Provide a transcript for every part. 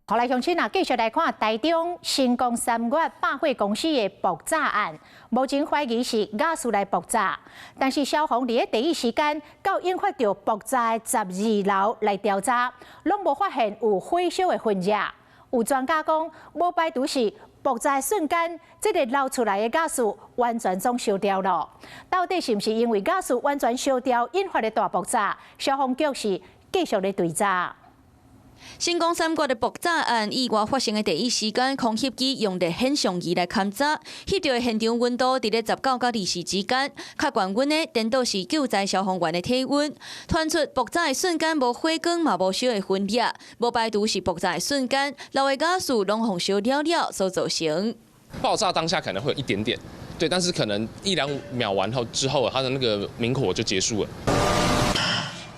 好來，鄉親啊，繼續來看台中新光三越百貨公司的爆炸案，目前懷疑是瓦斯來爆炸，但是消防佇咧第一時間到引發著爆炸的12樓來調查，攏無發現有火燒的痕跡。有專家講，無排除是爆炸的瞬間，這个漏出來的瓦斯完全總燒掉了。到底是毋是因為瓦斯完全燒掉引發的大爆炸？消防局是繼續咧追查。新光三越的爆炸案意外發生的第一時間，空翕機用熱顯像儀來勘查，翕著的現場溫度佇咧19到20之間，較懸溫的顛倒是救災消防員的體溫。傳出爆炸的瞬間無火光嘛無燒的痕跡，無排除是爆炸的瞬間漏的瓦斯攏予燒了了所造成。爆炸當下可能會有一點點，對，但是可能一兩秒完後之後，它的那個明火就結束了。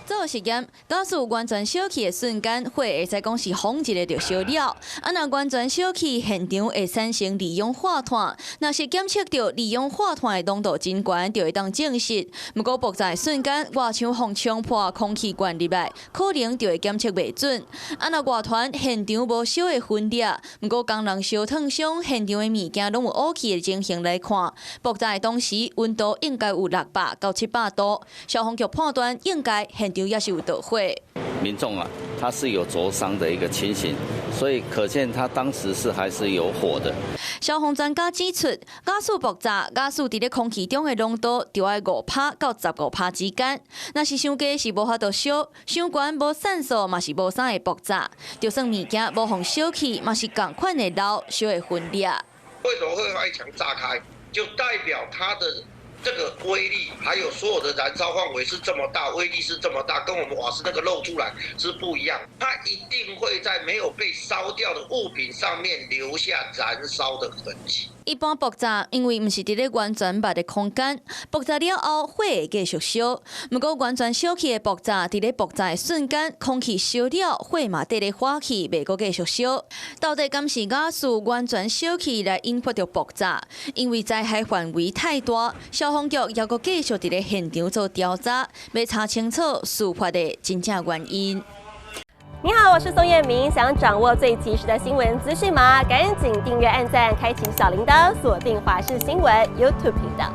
做實驗，瓦斯完全燒去的瞬間，火會使講是轟一下就燒了。啊，若完全燒去，現場會產生二氧化碳。若是檢測著二氧化碳的濃度真懸，就會當證實。毋過爆炸的瞬間，外牆予衝破，空氣灌入來，可能就會檢測袂準。啊，若外傳現場無燒的痕跡，毋過工人燒燙傷，現場的物件攏有烏去的情形來看，爆炸的當時溫度應該有600到700度。消防局判斷應該現場也是有著火。民眾啊，他是有灼傷的一個情形，所以可見他當時是還是有火的。消防專家指出，瓦斯爆炸，瓦斯佇咧空氣中的濃度就愛5趴到15趴之間。若是傷低是無法度燒，傷懸無散數嘛是無啥會爆炸。就算物件無予燒去，嘛是仝款會留燒的痕跡。為什麼會外牆炸開？就代表它的這個威力，還有所有的燃燒範圍是這麼大，威力是這麼大，跟我們瓦斯那個漏出來是不一樣。它一定會在沒有被燒掉的物品上面留下燃燒的痕跡。一般爆炸，因為毋是佇咧完全密的空間，爆炸了後火會繼續燒。毋過完全燒去的爆炸，佇咧爆炸的瞬間，空氣燒了，火嘛綴咧火去，袂閣繼續燒。到底敢是瓦斯完全燒去來引發著爆炸？因為災害範圍太大，消防局猶閣繼續佇咧現場做調查，欲查清楚事發的真正原因。你好，我是宋燕明。想掌握最及時的新聞資訊嗎？趕緊訂閱、按讚、開啟小鈴鐺，鎖定華視新聞 YouTube 頻道。